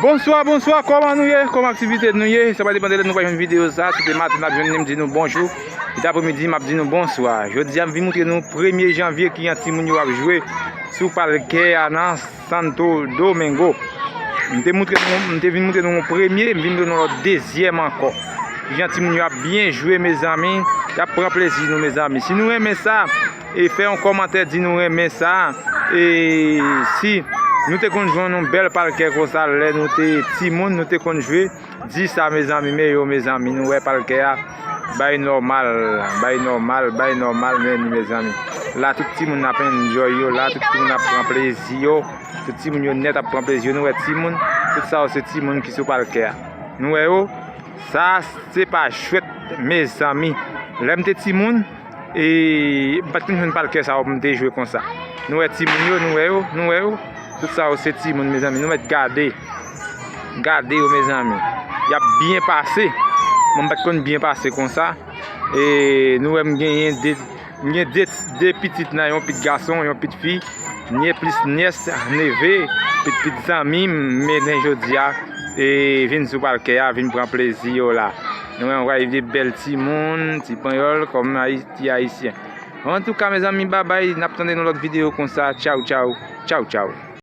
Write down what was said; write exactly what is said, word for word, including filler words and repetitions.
Bonswa, bonswa, kòman nou ye? Kòman aktivite nou ye? Sa pa depann de lè nou va jwenn videyo sa. Si se maten n ap jwenn li, m di nou bonjou. Si se apremidi, m ap di nou bonswa. Jodi a, m vin montre nou premye janvye kijan timoun yo ap jwe sou palkè a nan Santo Domingo. M te montre nou, m te vin montre nou yon premye, m vin montre nou lòt dezyèm ankò. Kijan timoun yo ap byen jwe, mezanmi. Y ap pran plezi nou, mezanmi. Si nou renmen sa, e fè yon kòmantè, di nou renmen sa. E si nou te konn jwenn yon bèl palkè konsa lè nou te timoun, nou te konn jwe, di sa, mezanmi, men yo, mezanmi, nou wè palkè a, bay nòmal, bay nòmal, bay nòmal, men ni, mezanmi. La, tout timoun ap enjoy yo, la, tout timoun ap pran plezi yo, tout timoun yo nèt ap pran plezi yo, nou wè timoun, tout sa yo se timoun ki sou palkè a. Nou wè yo, sa se pa jwèt, mezanmi. Lè m te timoun, e m pa t konn jwenn palkè sa yo pou m te jwe konsa. Nou wè timoun yo, nou wè yo, nou wè yo. Tout sa yo se timoun, mezanmi. Nou mèt gade. Gade yo, mezanmi. Y ap byen pase. Mwen m pa t konn byen pase konsa. E nou wè m genyen de, m gen de, de pitit nan, yon pitit gason, yon pitit fi. Nye plis nyès, neve, pitit zanmi m mennen jodi a. E vin sou palkè a, vin pran plezi yo la. Nou wè, yon de bèl timoun, ti panyòl, kòm Ayi-, ti ayisyen. Antouka, mezanmi, babay, n ap tande nan lòt videyo konsa. Tchaw, tchaw, tchaw, tchaw.